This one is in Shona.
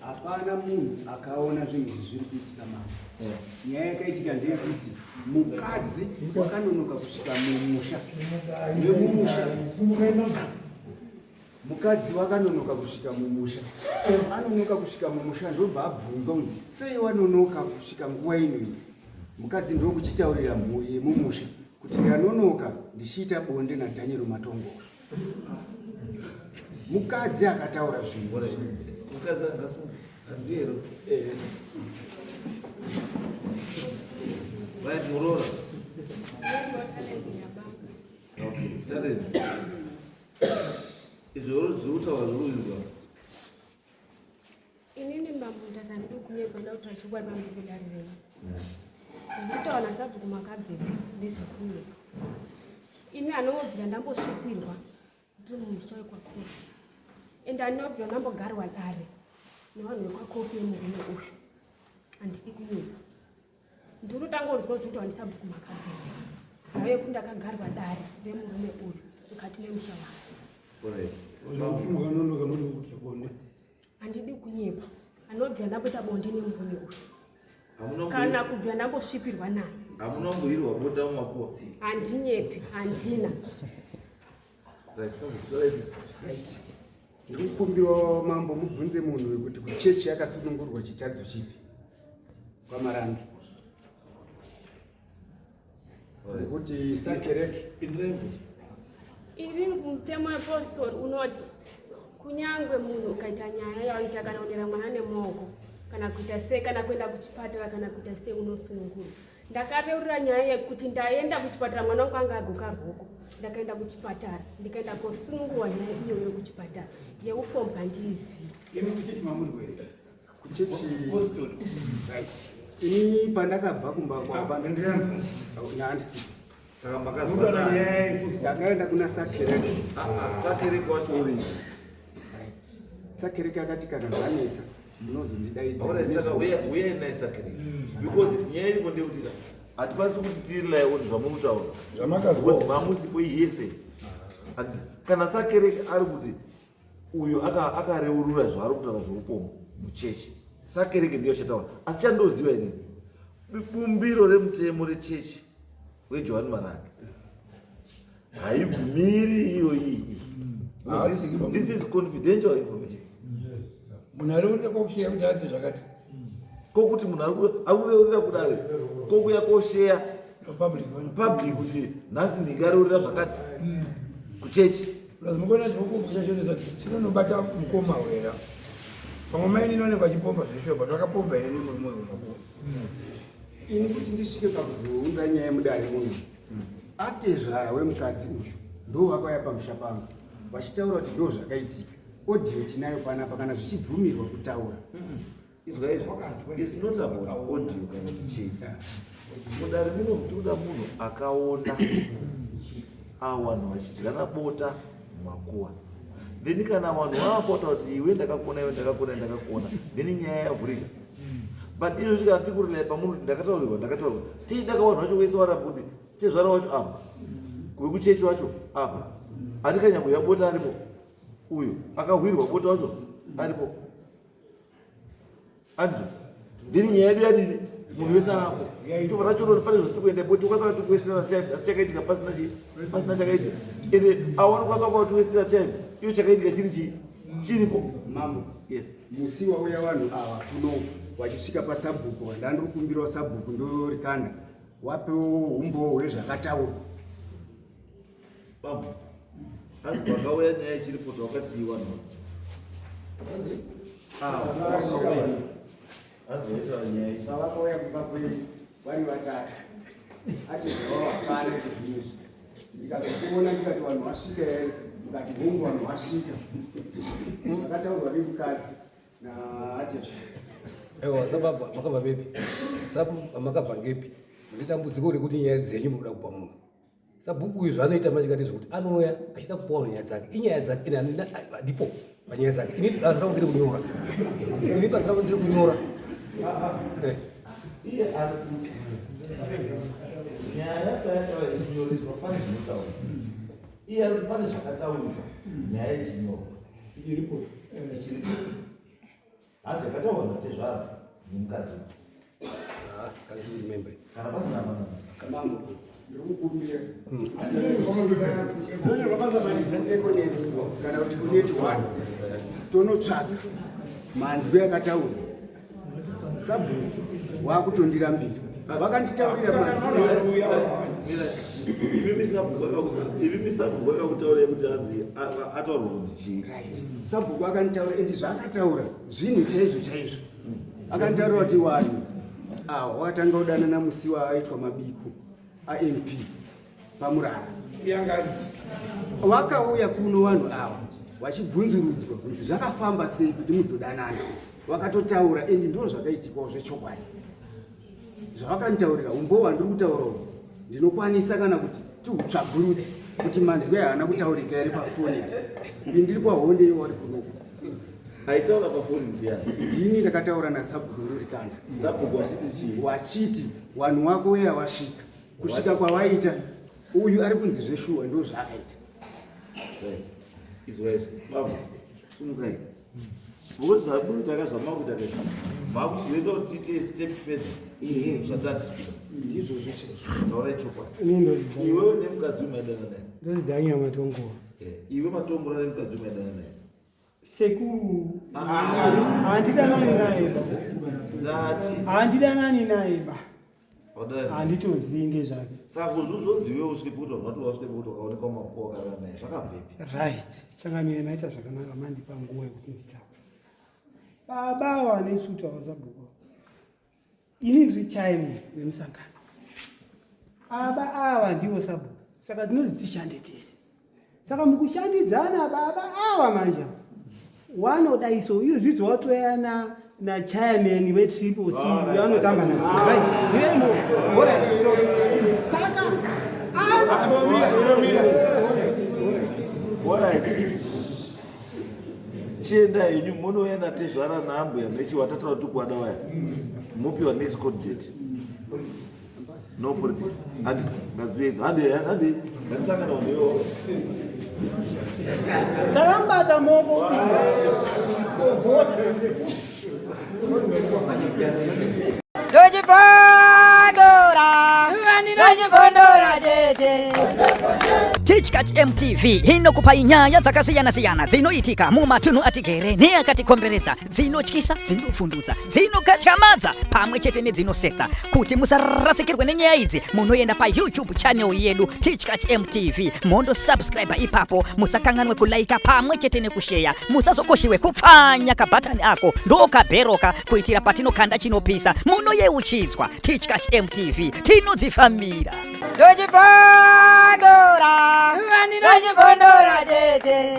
Hapana munhu akaona zvinhu izvi zviri kuitika mama. Nyaya yakaitika ndeyekuti mukadzi wakanonoka kusvika mumusha. Vemumusha. Mukadzi wakanonoka kusvika mumusha. Anonoka kusvika mumusha ndobva abvunzwa kunzi sei wanonoka kusvika nguva ino iyi. Mukadzi ndokuchitaurira mhuri yemumusha kuti ndanonoka ndichiita bonde naDaniel Matongosho. Mukadzi akataura zvinhu. Mukadzi angasunga handiyero. Eh. Right, muroora. Okay, talent. Izvo zviri kutaura zviri kuizwa. Inini mambo Mutasa handidi kunyepa ndoda kutaura chokwadi mambo kudare renyu. Zvinotaura nasabhuku makabvira ndezvekunyepa. Ini anongobvira ndambosvipirwa ndiri mumusha wekwakofi. Ende andinobvira ndambogarwa dare nevanhu vekwakofi yemurume uyu. Handidi kunyepa. Ndinotanga kunzwa kuti ndisabhuku makabvira. Ndave kundakagarwa dare remurume uyu mukati memusha wangu. Mukanonoka muri kuita bonde. Handidi kunyepa. Anobvira ndamboita bonde nemurume uyu. Kana kubvira ndambosvipirwa naye. Hamuna kumboirwa bota mumakuwa. Handinyepi, handina. Right. Ndikukumbirawo mambo mubvunze munhu uyu kuti kuchechi yakasunungurwa chitadzo chipi kwaMarange. Nekuti sakereke Ini mutemo wepostori unoti kunyangwe munhu ukaita nyaya yawaita kana kunera mwana nemaoko kana kuita sei kana kuenda kuchipatara kana kuita sei unosunungurwa. Ndakareurira nyaya yekuti ndaenda kuchipatara mwana wangu anga agoka rwoko ndakaenda kuchipatara ndikaenda kosunungurwa nyaya iyoyo kuchipatara yeupombwa handiizivi. Imi kuchechi mamuri kwere? Kuchechi Postori. Right. Ini pandakabva kumba kwaba naandisi Saka makazwa ndakaenda kuna sakereke. Sakereke wacho uri. Sakereke akati kana zvanetsa munozondidaidza. Alright, saka uyai naye sakereke. Because nyaya iripo ndeyekuti hatikwanisi kuti tiri on zvamuri kutaura. Zvamakazwa. Mamusipo yese. Kana sakereke ari kuti uyo akareurura zvaari kutaura zveupomo muchechi sakereke ndiyo chataura asi chandoziva ini bumbiro remutemo rechechi wejohani marange haibvumiri iyo iyi. This is confidential information. Munhu ari kurira kwakusheya kuti ati zvakati. Kokuti munhu ari kureurira kudare kokuya kosheya public kuti nhasi ndingareurira zvakati kuchechi. Plus mukuona chikukumbu chacho chinonobata mukoma wera. Pamwe mai ninoonekwa achipomba zveshuwa but vakapomba here nemurume uyu makuva. Ini kuti ndisvike pakuzounza nyaya mudare muno atezvara wemukadzi uyu ndo vakauya pamusha pangu vachitaura kuti ndo zvakaitika. Audio tinayo panapa kana zvichibvumirwa kutaura. Izwa izvo. It's not about audio kana kuti chii. Mudare muno tinoda munhu akaona avo vanhu vachidyana bota mumakuwa. Then kana vanhu vavapota kuti iwe ndakakuona iwe ndakakuona ndakakuona then nyaya yavhurika. But izvozvi kana tikurelai pamuri kuti ndakataurirwa ndakataurirwa tichida ka vanhu vacho vese varamba kuti tezvara wacho apa wekuchechi wacho apa andikanyambo bota aripo uyu akahwirwa bota wacho aripo andizvo then nyaya yedu yadii munhu wese apo tobva tachorori pane zvatiri kuenda ipo tikwanisa kati kuwestera time asi chakaitika pasina chii pasina chakaitika ende avo vanokwanisa kuva tiwestera time iyo chakaitika chiri chii chiripo. Mambo. Yes. Musi wauya vanhu ava kuno vachisvika pasabhuku vandandiri sabhuku ndorikanda wapewo umbowo hwezvakataurwa. Bambo, asi pakauya nyaya ichiripo wakati vanhu hanzi waitaura nyaya iyi. Pavakauya kumba kwedu vari vatatu ati zvavo hapana zvinhu ndikazokuona ndikati vanhu vasvika here mukati hongu vanhu vasvika zvakataurwa nemukadzi naatezvo. Ewa sababu makabva vepi? Sabu makabva ngepi? Mune dambudziko rekuti nyaya dzenyu munoda kupa munhu. Sabhuku uyu zvaanoita manje ndezvekuti anouya achida kupa vanhu nyaya dzake. Inyaya dzake ini handina ndipo panyaya dzake. Ini basa rangu ndiri kunyora. Ini basa rangu ndiri kunyora. Iye ari kuti nyaya payakauya ichinyoreswa pane zvinotaurwa. Iye ari kuti pane zvakataurwa nyaya ichinyorwa. Iripo. Ichiri hanzi yakataurwa natezvara nemukadzi uyu. Ah, can't remember. Kana pasina mana. Mambo, ndiri kukumbira Econet kana kuti kunet one tonotsvaka manzwi akataurwa sabhuku wakutondirambira vakanditaurira manzwi. Imimi sabhuku vakakutaurirai kuti hanzi ataurwa kuti chii? Right, sabhuku akanditaura, endi zvaakataura zvinhu chaizvo chaizvo. Akanditaurira kuti vanhu awa wakatanga kudanana musi waaitwa mabiko aMP pamurara. Vakauya kuno vanhu ava vachibvunzurudzwa kunzi zvakafamba sei kuti muzodanana. Vakatotaura, endi ndo zvakaitikawo zvechokwadi zvavakanditaurira. Umbowo handiri kutaurawo, ndinokwanisa kana kuti tiutsvagurudze kuti manzwi haana kutaurika here pafoni. Ini ndiri kwahonde, iwo wari kunoku. Aitaura pafoni ndiani? Ndini ndakataura nasabhuku Ndorikanda. Sabhuku wachiti chii? Wachiti vanhu wako uya wasvika, kusvika kwawaita uyu ari kunzi zveshuwa ndo zvaakaita. Right, izwa izvi, baba, sumukai, because zvamunoita zvamakuita kaizvi, makuchizoita kuti tiite step further. Ehe. Zvatatisiya. Ndizvozvo chaizvo. Taurai chokwadi. Ini ndozvidza. Iwewe nemukadzi uyu maidana naye? Ndozvidza matongora. Iwe matongora nemukadzi uyu maidana naye? Sekuru, handidanani naye ba. Ndati Handidanani naye ba. Wadana naye. Handitozivi ngezvake. Saka kuzuzozive usvike pekuti vanhu vati wasvike pekuti wakaonekwa makuwa wakarara naye, zvakabvepi? Right, changamire, maita zvakanaka mandipa nguva yekuti nditaure. Baba vane sutu avasabhuku, ini ndiri chairman wemusangano, aba ava ndivo sabhuku, saka tinozi tishande tese. Saka mukushandidzana, baba ava manje wanoda iso iyo zvidzo watoyana nachairman weTriple C vanotamba naye. Right, alright, so saka Alright. Chienda henyu munouya natezvara naambuya mechi watataura tukwada waya, mopiwa next court date. No politics. Handi ngadziedza, handi handi, ngatisangana wandiyo. Takambata moko. Ndochibondora, ndochibondora chete. Tichkach MTV inokupai nyaya dzakasiyana-siyana dzinoitika mumatunhu atigere neakatikomberedza, dzinotyisa, dzinofundutsa, dzinokatyamadza pamwe chete nedzinosetsa. Kuti musarasikirwe nenyaya idzi, munoenda paYouTube channel yedu Tichkach MTV, mondosubscribe ipapo. Musakanganwe kulaika pamwe chete nekusheya. Musazokoshiwe kupfanya kabhatani ako ndokabheroka, kuitira patinokanda chinopisa munoyeuchidzwa. Tichkach MTV, tinodzifambira. Ndochibondora, ndochibondora chete.